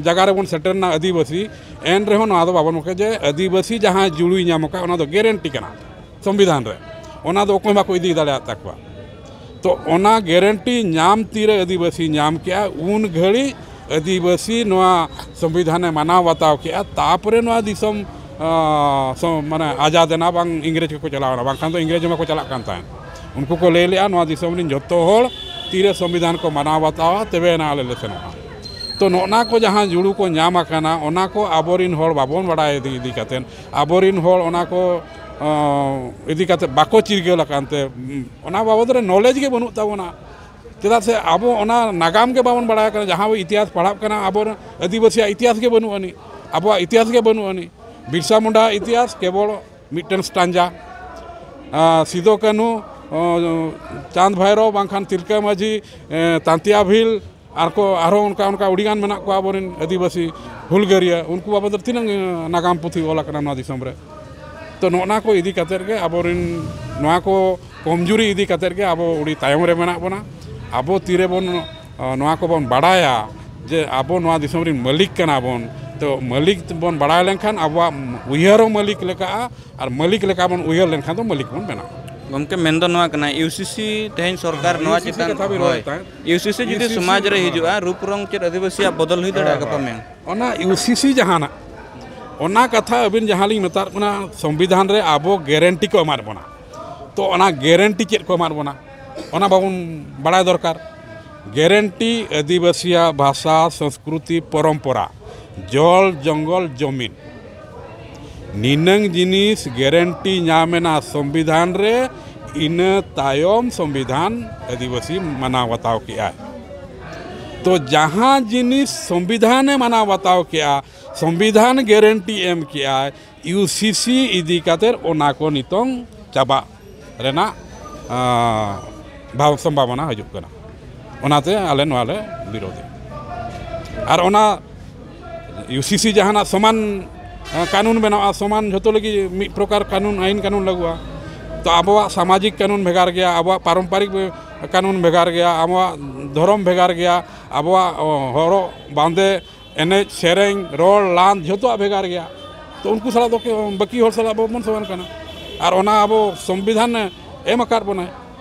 ᱡᱟᱭᱜᱟ ᱨᱮᱵᱚᱱ ᱥᱮᱴᱮᱨᱱᱟ ᱟᱹᱫᱤᱵᱟᱹᱥᱤ, ᱮᱱ ᱨᱮᱦᱚᱸ ᱱᱚᱣᱟ ᱫᱚ ᱵᱟᱵᱚᱱ ᱵᱟᱠᱷᱮ ᱡᱮ ᱟᱹᱫᱤᱵᱟᱹᱥᱤ ᱡᱟᱦᱟᱸ ᱡᱩᱲᱩᱭ ᱧᱟᱢ ᱟᱠᱟᱫ, ᱚᱱᱟ ᱫᱚ ᱜᱮᱨᱮᱱᱴᱤ ᱠᱟᱱᱟ ᱥᱚᱝᱵᱤᱫᱷᱟᱱ ᱨᱮ, ᱚᱱᱟ ᱫᱚ ᱚᱠᱚᱭ ᱦᱚᱸ ᱵᱟᱠᱚ ᱤᱫᱤ ᱫᱟᱲᱮᱭᱟᱜ ᱛᱟᱠᱚᱣᱟ᱾ ᱛᱚ ᱚᱱᱟ ᱜᱮᱨᱮᱱᱴᱤ ᱧᱟᱢ ᱛᱤᱨᱮ ᱟᱹᱫᱤᱵᱟᱹᱥᱤ ᱧᱟᱢ ᱠᱮᱜᱼᱟ, ᱩᱱ ᱜᱷᱟᱹᱲᱤᱡ ᱟᱹᱫᱤᱵᱟᱹᱥᱤ ᱱᱚᱣᱟ ᱥᱚᱝᱵᱤᱫᱷᱟᱱᱮ ᱢᱟᱱᱟᱣ ᱵᱟᱛᱟᱣ ᱠᱮᱜᱼᱟ᱾ ᱛᱟᱯᱚᱨᱮ ᱱᱚᱣᱟ ᱫᱤᱥᱚᱢ, ᱟᱸ, ᱥᱚ-, ᱢᱟᱱᱮ ᱟᱡᱟᱫ ᱮᱱᱟ, ᱵᱟᱝ ᱤᱝᱨᱮᱡᱽ ᱠᱚᱠᱚ ᱪᱟᱞᱟᱣ ᱮᱱᱟ, ᱵᱟᱝᱠᱷᱟᱱ ᱫᱚ ᱤᱝᱨᱮᱡᱽ ᱢᱟᱠᱚ ᱪᱟᱞᱟᱜ ᱠᱟᱱ ᱛᱟᱦᱮᱸᱫ᱾ ᱩᱱᱠᱩ ᱠᱚ ᱞᱟᱹᱭ ᱞᱮᱜᱼᱟ, ᱱᱚᱣᱟ ᱫᱤᱥᱚᱢ ᱨᱮᱱ ᱡᱚᱛᱚ ᱦᱚᱲ ᱛᱤᱨᱮ ᱥᱚᱝᱵᱤᱫᱷᱟᱱ ᱠᱚ ᱢᱟᱱᱟᱣ ᱵᱟᱛᱟᱣᱟ, ᱛᱚᱵᱮ ᱮᱱᱟ ᱟᱞᱮ ᱞᱮ ᱥᱮᱱᱚᱜᱼᱟ᱾ ᱛᱚ ᱱᱚᱜᱼᱱᱟ ᱠᱚ ᱡᱟᱦᱟᱸ ᱡᱩᱲᱩ ᱠᱚ ᱧᱟᱢ ᱟᱠᱟᱱᱟ, ᱚᱱᱟ ᱠᱚ ᱟᱵᱚᱨᱤᱱ ᱦᱚᱲ ᱵᱟᱵᱚᱱ ᱵᱟᱲᱟᱭ ᱤᱫᱤ, ᱤᱫᱤ ᱠᱟᱛᱮᱫ, ᱟᱵᱚᱨᱤᱱ ᱦᱚᱲ ᱚᱱᱟ ᱠᱚ, ᱟᱸ, ᱤᱫᱤ ᱠᱟᱛᱮᱫ ᱵᱟᱠᱚ ᱪᱤᱨᱜᱟᱹᱞ ᱟᱠᱟᱱ ᱛᱮ, ᱩᱸ, ᱚᱱᱟ ᱵᱟᱵᱚᱫ ᱨᱮ ᱱᱚᱞᱮᱡᱽ ᱜᱮ ᱵᱟᱹᱱᱩᱜ ᱛᱟᱵᱚᱱᱟ᱾ ᱪᱮᱫᱟᱜ ᱥᱮ ᱟᱵᱚ ᱚᱱᱟ ᱱᱟᱜᱟᱢ ᱜᱮ ᱵᱟᱵᱚᱱ ᱵᱟᱲᱟᱭ ᱠᱟᱱᱟ᱾ ᱡᱟᱦᱟᱸ ᱵᱚ ᱤᱛᱤᱦᱟᱥ ᱯᱟᱲᱦᱟᱜ ᱠᱟᱱᱟ, ᱟᱵᱚ ᱟᱹᱫᱤᱵᱟᱹᱥᱤᱭᱟᱜ ᱤᱛᱤᱦᱟᱥ ᱜᱮ ᱵᱟᱹᱱᱩᱜ ᱟᱹᱱᱤᱡ, ᱟᱵᱚᱣᱟᱜ ᱤᱛᱤᱦᱟᱥ ᱜᱮ ᱵᱟᱹᱱᱩᱜ ᱟᱹᱱᱤᱡ᱾ ᱵᱤᱨᱥᱟ ᱢᱩᱱᱰᱟ ᱤᱛᱤᱦᱟᱥ ᱠᱮᱵᱚᱞ ᱢᱤᱫᱴᱮᱱ ᱥᱴᱟᱱᱡᱟ, ᱟᱨ ᱥᱤᱫᱚ ᱠᱟᱹᱱᱦᱩ, ᱚ, ᱪᱟᱸᱫᱽ ᱵᱷᱟᱭᱨᱚ ᱵᱟᱝᱠᱷᱟᱱ ᱛᱤᱞᱠᱟᱹ ᱢᱟᱹᱡᱷᱤ, ᱮ, ᱛᱟᱱᱛᱤᱭᱟ ᱵᱷᱤᱞ, ᱟᱨ ᱠᱚ ᱟᱨᱦᱚᱸ ᱚᱱᱠᱟ, ᱚᱱᱠᱟ ᱟᱹᱰᱤᱜᱟᱱ ᱢᱮᱱᱟᱜ ᱠᱚᱣᱟ ᱟᱵᱚᱨᱮᱱ ᱟᱹᱫᱤᱵᱟᱹᱥᱤ ᱦᱩᱞᱜᱟᱹᱨᱤᱭᱟᱹ, ᱩᱱᱠᱩ ᱵᱟᱵᱚᱫ ᱨᱮ ᱛᱤᱱᱟᱹᱜ, ᱮ, ᱱᱟᱜᱟᱢ ᱯᱩᱛᱷᱤ ᱚᱞ ᱟᱠᱟᱱᱟ ᱱᱚᱣᱟ ᱫᱤᱥᱚᱢ ᱨᱮ᱾ ᱛᱚ ᱱᱚᱜᱼᱱᱟ ᱠᱚ ᱤᱫᱤ ᱠᱟᱛᱮᱫ ᱜᱮ ᱟᱵᱚᱨᱮᱱ ᱱᱚᱣᱟ ᱠᱚ ᱠᱚᱢᱡᱩᱨᱤ ᱤᱫᱤ ᱠᱟᱛᱮᱫ ᱜᱮ ᱟᱵᱚ ᱟᱹᱰᱤ ᱛᱟᱭᱚᱢ ᱨᱮ ᱢᱮᱱᱟᱜ ᱵᱚᱱᱟ᱾ ᱟᱵᱚ ᱛᱤᱨᱮᱵᱚᱱ, ᱚ, ᱱᱚᱣᱟ ᱠᱚᱵᱚᱱ ᱵᱟᱲᱟᱭᱟ ᱡᱮ ᱟᱵᱚ ᱱᱚᱣᱟ ᱫᱤᱥᱚᱢ ᱨᱮᱱ ᱢᱟᱹᱞᱤᱠ ᱠᱟᱱᱟ ᱵᱚᱱ, ᱛᱚ ᱢᱟᱹᱞᱤᱠ ᱵᱚᱱ ᱵᱟᱲᱟᱭ ᱞᱮᱱᱠᱷᱟᱱ ᱟᱵᱚᱣᱟᱜ ᱩᱭᱦᱟᱹᱨ ᱦᱚᱸ ᱢᱟᱹᱞᱤᱠ ᱞᱮᱠᱟᱜᱼᱟ, ᱟᱨ ᱢᱟᱹᱞᱤᱠ ᱞᱮᱠᱟ ᱵᱚᱱ ᱩᱭᱦᱟᱹᱨ ᱞᱮᱱᱠᱷᱟᱱ ᱫᱚ ᱢᱟᱹᱞᱤᱠ ᱵᱚᱱ ᱵᱮᱱᱟᱜᱼᱟ᱾ ᱜᱚᱢᱠᱮ, ᱢᱮᱱᱫᱚ ᱱᱚᱣᱟ ᱠᱟᱱᱟ, ᱤᱭᱩ ᱥᱤ ᱥᱤ ᱛᱮᱦᱮᱧ ᱥᱚᱨᱠᱟᱨ ᱦᱮᱸ, ᱱᱚᱣᱟ ᱤᱭᱩ ᱥᱤ ᱥᱤ ᱪᱮᱛᱟᱱ, ᱠᱟᱛᱷᱟ ᱵᱤᱱ ᱨᱚᱲᱮᱫ ᱦᱳᱭ, ᱛᱟᱦᱮᱸᱫ᱾ ᱤᱭᱩ ᱥᱤ ᱥᱤ ᱡᱩᱫᱤ ᱤᱭᱩ ᱥᱤ ᱥᱤ, ᱥᱚᱢᱟᱡᱽ ᱨᱮ ᱦᱮᱸ, ᱦᱤᱡᱩᱜᱼᱟ, ᱨᱩᱯ ᱨᱚᱝ ᱪᱮᱫ ᱟᱹᱫᱤᱵᱟᱹᱥᱤᱭᱟᱜ ᱵᱚᱫᱚᱞ ᱦᱩᱭ ᱫᱟᱲᱮᱭᱟᱜᱼᱟ ᱦᱮᱸ, ᱜᱟᱯᱟ ᱦᱮᱸ᱾ ᱢᱮᱭᱟᱝ? ᱚᱱᱟ ᱤᱭᱩ ᱥᱤ ᱥᱤ ᱡᱟᱦᱟᱱᱟᱜ, ᱚᱱᱟ ᱠᱟᱛᱷᱟ ᱟᱹᱵᱤᱱ ᱡᱟᱦᱟᱸ ᱞᱤᱧ ᱢᱮᱛᱟᱫ ᱵᱚᱱᱟ, ᱥᱚᱝᱵᱤᱫᱷᱟᱱ ᱨᱮ ᱟᱵᱚ ᱜᱮᱨᱮᱱᱴᱤ ᱠᱚ ᱮᱢᱟᱫ ᱵᱚᱱᱟ᱾ ᱛᱚ ᱚᱱᱟ ᱜᱮᱨᱮᱱᱴᱤ ᱪᱮᱫ ᱠᱚ ᱮᱢᱟᱫ ᱵᱚᱱᱟ, ᱚᱱᱟ ᱵᱟᱵᱚᱱ ᱵᱟᱲᱟᱭ ᱫᱚᱨᱠᱟᱨ᱾ ᱜᱮᱨᱮᱱᱴᱤ ᱟᱹᱫᱤᱵᱟᱹᱥᱤᱭᱟᱜ ᱵᱷᱟᱥᱟ, ᱥᱚᱝᱥᱠᱨᱩᱛᱤ, ᱯᱚᱨᱚᱢᱯᱚᱨᱟ, ᱡᱚᱞ, ᱡᱚᱝᱜᱚᱞ, ᱡᱚᱢᱤᱱ, ᱱᱤᱱᱟᱹᱝ ᱡᱤᱱᱤᱥ ᱜᱮᱨᱮᱱᱴᱤ ᱧᱟᱢ ᱮᱱᱟ ᱥᱚᱝᱵᱤᱫᱷᱟᱱ ᱨᱮ, ᱤᱱᱟᱹ ᱛᱟᱭᱚᱢ ᱥᱚᱝᱵᱤᱫᱷᱟᱱ ᱟᱹᱫᱤᱵᱟᱹᱥᱤ ᱢᱟᱱᱟᱣ ᱵᱟᱛᱟᱣ ᱠᱮᱜᱼᱟᱭ᱾ ᱛᱚ ᱡᱟᱦᱟᱸ ᱡᱤᱱᱤᱥ ᱥᱚᱝᱵᱤᱫᱷᱟᱱᱮ ᱢᱟᱱᱟᱣ ᱵᱟᱛᱟᱣ ᱠᱮᱜᱼᱟ, ᱥᱚᱝᱵᱤᱫᱷᱟᱱ ᱜᱮᱨᱮᱱᱴᱤ ᱮᱢ ᱠᱮᱜᱼᱟᱭ, ᱤᱭᱩ ᱥᱤ ᱥᱤ ᱤᱫᱤ ᱠᱟᱛᱮᱫ ᱚᱱᱟ ᱠᱚ ᱱᱤᱛᱚᱝ ᱪᱟᱵᱟᱜ ᱨᱮᱱᱟᱜ, ᱟᱸ, ᱵᱷᱟᱵᱽ ᱥᱚᱢᱵᱷᱟᱵᱚᱱᱟ ᱦᱤᱡᱩᱜ ᱠᱟᱱᱟ᱾ ᱚᱱᱟᱛᱮ ᱟᱞᱮ ᱱᱚᱣᱟ ᱞᱮ ᱵᱤᱨᱳᱫᱷᱮᱫᱼᱟ᱾ ᱟᱨ ᱚᱱᱟ ᱤᱭᱩ ᱥᱤ ᱥᱤ ᱡᱟᱦᱟᱱᱟᱜ ᱥᱚᱢᱟᱱ, ᱟᱸ, ᱠᱟᱹᱱᱩᱱ ᱵᱮᱱᱟᱣᱟ, ᱥᱚᱢᱟᱱ ᱡᱷᱚᱛᱚ ᱞᱟᱹᱜᱤᱫ ᱢᱤᱫ ᱯᱨᱚᱠᱟᱨ ᱠᱟᱹᱱᱩᱱ, ᱟᱹᱭᱤᱱ ᱠᱟᱹᱱᱩᱱ ᱞᱟᱹᱜᱩᱜᱼᱟ᱾ ᱛᱚ ᱟᱵᱚᱣᱟᱜ ᱥᱟᱢᱟᱡᱤᱠ ᱠᱟᱹᱱᱩᱱ ᱵᱷᱮᱜᱟᱨ ᱜᱮᱭᱟ, ᱟᱵᱚᱣᱟᱜ ᱯᱟᱨᱚᱢᱯᱟᱨᱤᱠ ᱠᱟᱹᱱᱩᱱ ᱵᱷᱮᱜᱟᱨ ᱜᱮᱭᱟ, ᱟᱵᱚᱣᱟᱜ ᱫᱷᱚᱨᱚᱢ ᱵᱷᱮᱜᱟᱨ ᱜᱮᱭᱟ, ᱟᱵᱚᱣᱟᱜ, ᱚ, ᱦᱚᱨᱚᱜ ᱵᱟᱸᱫᱮ, ᱮᱱᱮᱡ ᱥᱮᱨᱮᱧ, ᱨᱚᱲ ᱞᱟᱸᱫᱽ, ᱡᱷᱚᱛᱚᱣᱟᱜ ᱵᱷᱮᱜᱟᱨ ᱜᱮᱭᱟ᱾ ᱛᱚ ᱩᱱᱠᱩ ᱥᱟᱞᱟᱜ ᱫᱚ ᱠᱤ-, ᱵᱟᱹᱠᱤ ᱦᱚᱲ ᱥᱟᱞᱟᱜ ᱵᱟᱵᱚᱱ ᱥᱚᱢᱟᱱ ᱠᱟᱱᱟ᱾ ᱟᱨ ᱚᱱᱟ ᱟᱵᱚ ᱥᱚᱝᱵᱤᱫᱷᱟᱱ ᱮ ᱮᱢ ᱟᱠᱟᱫ ᱵᱚᱱᱟᱭ,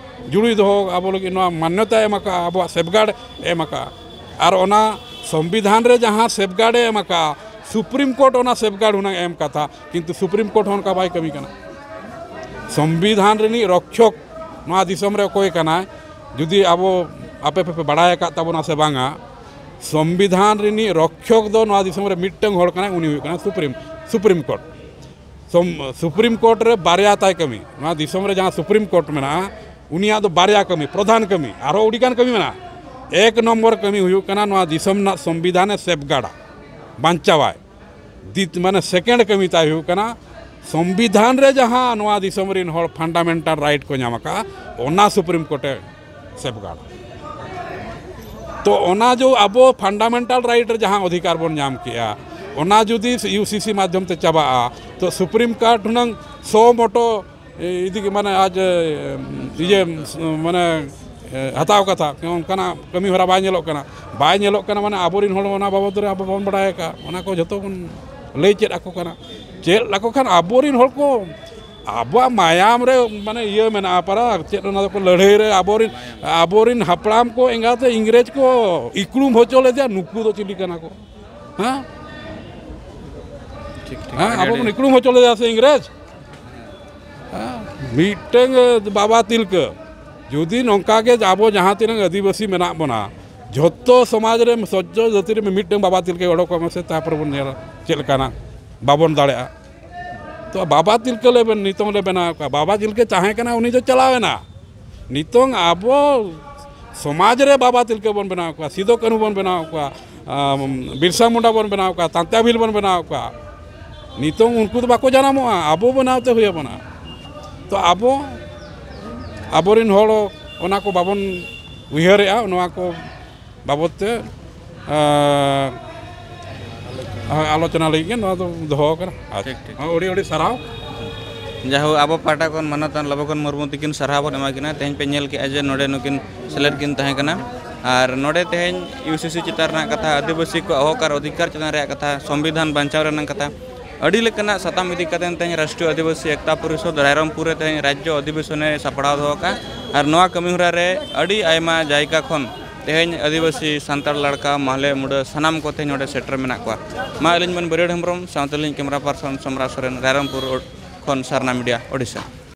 ᱡᱩᱲᱩᱭ ᱫᱚᱦᱚ ᱟᱵᱚ ᱞᱟᱹᱜᱤᱫ ᱱᱚᱣᱟ ᱢᱟᱱᱱᱚᱛᱟᱭ ᱮᱢ ᱟᱠᱟᱫᱼᱟ, ᱟᱵᱚᱣᱟᱜ ᱥᱮᱯᱜᱟᱨᱰ ᱮ ᱮᱢ ᱟᱠᱟᱫᱼᱟ᱾ ᱟᱨ ᱚᱱᱟ ᱥᱚᱝᱵᱤᱫᱷᱟᱱ ᱨᱮ ᱡᱟᱦᱟᱸ ᱥᱮᱯᱜᱟᱨᱰ ᱮ ᱮᱢ ᱟᱠᱟᱫᱼᱟ, ᱥᱩᱯᱨᱤᱢ ᱠᱳᱨᱴ ᱚᱱᱟ ᱥᱮᱯᱜᱟᱨᱰ ᱦᱩᱱᱟᱹᱝ ᱮᱢ ᱠᱟᱛᱷᱟ, ᱠᱤᱱᱛᱩ ᱥᱩᱯᱨᱤᱢ ᱠᱳᱨᱴ ᱦᱚᱸ ᱚᱱᱠᱟ ᱵᱟᱭ ᱠᱟᱹᱢᱤ ᱠᱟᱱᱟ᱾ ᱥᱚᱝᱵᱤᱫᱷᱟᱱ ᱨᱤᱱᱤᱡ ᱨᱚᱠᱠᱷᱚᱠ ᱱᱚᱣᱟ ᱫᱤᱥᱚᱢ ᱨᱮ ᱚᱠᱚᱭ ᱠᱟᱱᱟᱭ? ᱡᱩᱫᱤ ᱟᱵᱚ, ᱟᱯᱮ ᱯᱮ ᱵᱟᱲᱟᱭ ᱟᱠᱟᱫ ᱛᱟᱵᱚᱱᱟ ᱥᱮ ᱵᱟᱝᱟ, ᱥᱚᱝᱵᱤᱫᱷᱟᱱ ᱨᱤᱱᱤᱡ ᱨᱚᱠᱠᱷᱚᱠ ᱫᱚ ᱱᱚᱣᱟ ᱫᱤᱥᱚᱢ ᱨᱮ ᱢᱤᱫᱴᱟᱝ ᱦᱚᱲ ᱠᱟᱱᱟᱭ, ᱩᱱᱤ ᱦᱩᱭᱩᱜ ᱠᱟᱱᱟ ᱥᱩᱯᱨᱤᱢ, ᱥᱩᱯᱨᱤᱢ ᱠᱳᱨᱴ᱾ ᱥᱚᱢ-, ᱥᱩᱯᱨᱤᱢ ᱠᱳᱨᱴ ᱨᱮ ᱵᱟᱨᱭᱟ ᱛᱟᱭ ᱠᱟᱹᱢᱤ᱾ ᱱᱚᱣᱟ ᱫᱤᱥᱚᱢ ᱨᱮ ᱡᱟᱦᱟᱸ ᱥᱩᱯᱨᱤᱢ ᱠᱳᱨᱴ ᱢᱮᱱᱟᱜᱼᱟ, ᱩᱱᱤᱭᱟᱜ ᱫᱚ ᱵᱟᱨᱭᱟ ᱠᱟᱹᱢᱤ, ᱯᱨᱚᱫᱷᱟᱱ ᱠᱟᱹᱢᱤ, ᱟᱨᱦᱚᱸ ᱟᱹᱰᱤᱜᱟᱱ ᱠᱟᱹᱢᱤ ᱢᱮᱱᱟᱜᱼᱟ᱾ ᱮᱠ ᱱᱚᱢᱵᱚᱨ ᱠᱟᱹᱢᱤ ᱦᱩᱭᱩᱜ ᱠᱟᱱᱟ ᱱᱚᱣᱟ ᱫᱤᱥᱚᱢ ᱨᱮᱱᱟᱜ ᱥᱚᱝᱵᱤᱫᱷᱟᱱᱮ ᱥᱮᱯᱜᱟᱨᱰᱟ, ᱵᱟᱧᱪᱟᱣᱟᱭ᱾ ᱫᱤᱛ-, ᱢᱟᱱᱮ ᱥᱮᱠᱮᱱᱰ ᱠᱟᱹᱢᱤ ᱛᱟᱭ ᱦᱩᱭᱩᱜ ᱠᱟᱱᱟ ᱥᱚᱝᱵᱤᱫᱷᱟᱱ ᱨᱮ ᱡᱟᱦᱟᱸ ᱱᱚᱣᱟ ᱫᱤᱥᱚᱢ ᱨᱤᱱ ᱦᱚᱲ ᱯᱷᱟᱱᱰᱟᱢᱮᱱᱴᱟᱞ ᱨᱟᱭᱤᱴ ᱠᱚ ᱧᱟᱢ ᱟᱠᱟᱫᱼᱟ, ᱚᱱᱟ ᱥᱩᱯᱨᱤᱢ ᱠᱳᱨᱴᱮ ᱥᱮᱯᱜᱟᱨᱰ᱾ ᱛᱚ ᱚᱱᱟ ᱡᱚ ᱟᱵᱚ ᱯᱷᱟᱱᱰᱟᱢᱮᱱᱴᱟᱞ ᱨᱟᱭᱤᱴ ᱨᱮ ᱡᱟᱦᱟᱸ ᱚᱫᱷᱤᱠᱟᱨ ᱵᱚᱱ ᱧᱟᱢ ᱠᱮᱜᱼᱟ, ᱚᱱᱟ ᱡᱩᱫᱤ ᱤᱭᱩ ᱥᱤ ᱥᱤ ᱢᱟᱫᱽᱫᱷᱚᱢ ᱛᱮ ᱪᱟᱵᱟᱜᱼᱟ, ᱛᱚ ᱥᱩᱯᱨᱤᱢ ᱠᱳᱨᱴ ᱦᱩᱱᱟᱹᱝ ᱥᱚ ᱢᱚᱴᱚ ᱤᱫᱤ ᱜᱮ, ᱢᱟᱱᱮ ᱟᱡ, ᱤᱭᱟᱹ, ᱢᱟᱱᱮ ᱦᱟᱛᱟᱣ ᱠᱟᱛᱷᱟ, ᱚᱱᱠᱟᱱᱟᱜ ᱠᱟᱹᱢᱤ ᱦᱚᱨᱟ ᱵᱟᱭ ᱧᱮᱞᱚᱜ ᱠᱟᱱᱟ᱾ ᱵᱟᱭ ᱧᱮᱞᱚᱜ ᱠᱟᱱᱟ, ᱢᱟᱱᱮ ᱟᱵᱚᱨᱤᱱ ᱦᱚᱲ ᱚᱱᱟ ᱵᱟᱵᱚᱫ ᱨᱮ ᱟᱵᱚ ᱵᱟᱵᱚᱱ ᱵᱟᱲᱟᱭ ᱟᱠᱟᱫᱼᱟ, ᱚᱱᱟ ᱠᱚ ᱡᱷᱚᱛᱚ ᱵᱚᱱ ᱞᱟᱹᱭ ᱪᱮᱫ ᱟᱠᱚ ᱠᱟᱱᱟ᱾ ᱪᱮᱫ ᱟᱠᱚ ᱠᱷᱟᱱ ᱟᱵᱚᱨᱤᱱ ᱦᱚᱲ ᱠᱚ, ᱟᱵᱚᱣᱟᱜ ᱢᱟᱭᱟᱢ ᱨᱮ ᱢᱟᱱᱮ ᱤᱭᱟᱹ ᱢᱮᱱᱟᱜᱼᱟ, ᱯᱟᱨᱟ ᱪᱮᱫ ᱚᱱᱟ ᱫᱚᱠᱚ ᱞᱟᱹᱲᱦᱟᱹᱭ ᱨᱮ ᱟᱵᱚᱨᱤᱱ, ᱟᱵᱚᱨᱤᱱ ᱦᱟᱯᱲᱟᱢ ᱠᱚ ᱮᱸᱜᱟᱛᱮ ᱤᱝᱨᱮᱡᱽ ᱠᱚ ᱤᱠᱲᱩᱢ ᱦᱚᱪᱚ ᱞᱮᱫᱮᱭᱟ, ᱱᱩᱠᱩ ᱫᱚ ᱪᱤᱞᱤ ᱠᱟᱱᱟ ᱠᱚ? ᱦᱮᱸ? ᱴᱷᱤᱠ, ᱴᱷᱤᱠ᱾ ᱦᱮᱸ, ᱟᱹᱰᱤ, ᱟᱵᱚ ᱟᱹᱰᱤ ᱵᱚᱱ ᱤᱠᱲᱩᱢ ᱦᱚᱪᱚ ᱞᱮᱫᱮᱭᱟ ᱥᱮ ᱤᱝᱨᱮᱡᱽ? ᱦᱮᱸ? ᱢᱤᱫᱴᱟᱝ ᱵᱟᱵᱟ ᱛᱤᱞᱠᱟᱹ, ᱡᱩᱫᱤ ᱱᱚᱝᱠᱟ ᱜᱮ ᱟᱵᱚ ᱡᱟᱦᱟᱸ ᱛᱤᱱᱟᱹᱜ ᱟᱹᱫᱤᱵᱟᱹᱥᱤ ᱢᱮᱱᱟᱜ ᱵᱚᱱᱟ, ᱡᱷᱚᱛᱚ ᱥᱚᱢᱟᱡᱽ ᱨᱮ, ᱥᱚᱡᱽᱡᱚ ᱡᱟᱹᱛᱤ ᱨᱮ ᱢᱤᱫᱴᱟᱝ ᱵᱟᱵᱟ ᱛᱤᱞᱠᱟᱹ ᱚᱰᱚᱠᱚᱜ ᱢᱮᱥᱮ, ᱛᱟᱨᱯᱚᱨᱮ ᱵᱚᱱ ᱧᱮᱞᱟ ᱪᱮᱫ ᱞᱮᱠᱟᱱᱟᱜ ᱵᱟᱵᱚᱱ ᱫᱟᱲᱮᱭᱟᱜᱼᱟ᱾ ᱛᱚ ᱵᱟᱵᱟ ᱛᱤᱞᱠᱟᱹ ᱞᱮ ᱵᱮᱱ-, ᱱᱤᱛᱚᱝ ᱞᱮ ᱵᱮᱱᱟᱣ ᱠᱚᱣᱟ᱾ ᱵᱟᱵᱟ ᱛᱤᱞᱠᱟᱹ ᱛᱟᱦᱮᱸ ᱠᱟᱱᱟ, ᱩᱱᱤ ᱫᱚ ᱪᱟᱞᱟᱣ ᱮᱱᱟ᱾ ᱱᱤᱛᱚᱝ ᱟᱵᱚ ᱥᱚᱢᱟᱡᱽ ᱨᱮ ᱵᱟᱵᱟ ᱛᱤᱞᱠᱟᱹ ᱵᱚᱱ ᱵᱮᱱᱟᱣ ᱠᱚᱣᱟ, ᱥᱤᱫᱩ ᱠᱟᱹᱱᱦᱩ ᱵᱚᱱ ᱵᱮᱱᱟᱣ ᱠᱚᱣᱟ, ᱟᱢ, ᱵᱤᱨᱥᱟ ᱢᱩᱱᱰᱟ ᱵᱚᱱ ᱵᱮᱱᱟᱣ ᱠᱚᱣᱟ, ᱛᱟᱱᱛᱟ ᱵᱷᱤᱞ ᱵᱚᱱ ᱵᱮᱱᱟᱣ ᱠᱚᱣᱟ᱾ ᱱᱤᱛᱚᱝ ᱩᱱᱠᱩ ᱫᱚ ᱵᱟᱠᱚ ᱡᱟᱱᱟᱢᱚᱜᱼᱟ, ᱟᱵᱚ ᱵᱮᱱᱟᱣ ᱛᱮ ᱦᱩᱭ ᱟᱵᱚᱱᱟ᱾ ᱛᱚ ᱟᱵᱚ, ᱟᱵᱚᱨᱤᱱ ᱦᱚᱲ ᱚᱱᱟ ᱠᱚ ᱵᱟᱵᱚᱱ ᱩᱭᱦᱟᱹᱨᱮᱜᱼᱟ, ᱱᱚᱣᱟ ᱠᱚ ᱵᱟᱵᱚᱫ ᱛᱮ, ᱟᱸ, ᱦᱳᱭ, ᱟᱞᱳᱪᱚᱱᱟ ᱞᱟᱹᱜᱤᱫ ᱜᱮ ᱱᱚᱣᱟ ᱫᱚ ᱫᱚᱦᱚ ᱟᱠᱟᱱᱟ᱾ ᱟᱪᱪᱷᱟ, ᱴᱷᱤᱠ, ᱴᱷᱤᱠ᱾ ᱦᱚᱸ, ᱟᱹᱰᱤ ᱟᱹᱰᱤ ᱥᱟᱨᱦᱟᱣ᱾ ᱡᱟᱭᱦᱳᱠ, ᱟᱵᱚ ᱯᱟᱦᱴᱟ ᱠᱷᱚᱱ ᱢᱟᱱᱚᱛᱟᱱ ᱞᱚᱵᱚ ᱠᱷᱚᱱ ᱢᱩᱨᱢᱩ ᱛᱤᱠᱤᱱ ᱥᱟᱨᱦᱟᱣ ᱵᱚᱱ ᱮᱢᱟ ᱠᱤᱱᱟ᱾ ᱛᱮᱦᱮᱧ ᱯᱮ ᱧᱮᱞ ᱠᱮᱜᱼᱟ ᱡᱮ ᱱᱚᱰᱮ ᱱᱩᱠᱤᱱ ᱥᱮᱞᱮᱫ ᱠᱤᱱ ᱛᱟᱦᱮᱸ ᱠᱟᱱᱟ᱾ ᱟᱨ ᱱᱚᱰᱮ ᱛᱮᱦᱮᱧ ᱤᱭᱩ ᱥᱤ ᱥᱤ ᱪᱮᱛᱟᱱ ᱨᱮᱱᱟᱜ ᱠᱟᱛᱷᱟ, ᱟᱹᱫᱤᱵᱟᱹᱥᱤ ᱠᱚᱣᱟᱜ ᱦᱚᱠ ᱟᱨ ᱚᱫᱷᱤᱠᱟᱨ ᱪᱮᱛᱟᱱ ᱨᱮᱭᱟᱜ ᱠᱟᱛᱷᱟ, ᱥᱚᱝᱵᱤᱫᱷᱟᱱ ᱵᱟᱧᱪᱟᱣ ᱨᱮᱱᱟᱜ ᱠᱟᱛᱷᱟ, ᱟᱹᱰᱤ ᱞᱮᱠᱟᱱᱟᱜ ᱥᱟᱛᱟᱢ ᱤᱫᱤ ᱠᱟᱛᱮ ᱛᱮᱦᱮᱧ ᱨᱟᱥᱴᱨᱤᱭᱚ ᱟᱹᱫᱤᱵᱟᱹᱥᱤ ᱮᱠᱛᱟ ᱯᱚᱨᱤᱥᱚᱫᱽ ᱨᱟᱭᱨᱚᱝᱯᱩᱨ ᱨᱮ ᱛᱮᱦᱮᱧ ᱨᱟᱡᱽᱡᱚ ᱚᱫᱷᱤᱵᱮᱥᱚᱱᱮ ᱥᱟᱯᱲᱟᱣ ᱫᱚᱦᱚ ᱟᱠᱟᱫᱼᱟ᱾ ᱟᱨ ᱱᱚᱣᱟ ᱠᱟᱹᱢᱤ ᱦᱚᱨᱟ ᱨᱮ ᱟᱹᱰᱤ ᱟᱭᱢᱟ ᱡᱟᱭᱜᱟ ᱠᱷᱚᱱ ᱛᱮᱦᱮᱧ ᱟᱹᱫᱤᱵᱟᱹᱥᱤ, ᱥᱟᱱᱛᱟᱲ, ᱞᱟᱲᱠᱟ, ᱢᱟᱦᱞᱮ, ᱢᱩᱰᱟᱹ, ᱥᱟᱱᱟᱢ ᱠᱚ ᱛᱮᱦᱮᱧ ᱱᱚᱰᱮ ᱥᱮᱴᱮᱨ ᱢᱮᱱᱟᱜ ᱠᱚᱣᱟ᱾ ᱢᱟ ᱟᱹᱞᱤᱧ ᱢᱟᱹᱱ ᱵᱟᱹᱨᱭᱟᱹᱲ ᱦᱮᱢᱵᱨᱚᱢ ᱥᱟᱶᱛᱮ ᱟᱹᱞᱤᱧ ᱠᱮᱢᱮᱨᱟ ᱯᱟᱨᱥᱚᱱ ᱥᱚᱢᱨᱟ ᱥᱚᱨᱮᱱ, ᱨᱟᱭᱨᱚᱝᱯᱩᱨ ᱠᱷᱚᱱ ᱥᱟᱨᱱᱟ ᱢᱤᱰᱤᱭᱟ, ᱳᱰᱤᱥᱟ᱾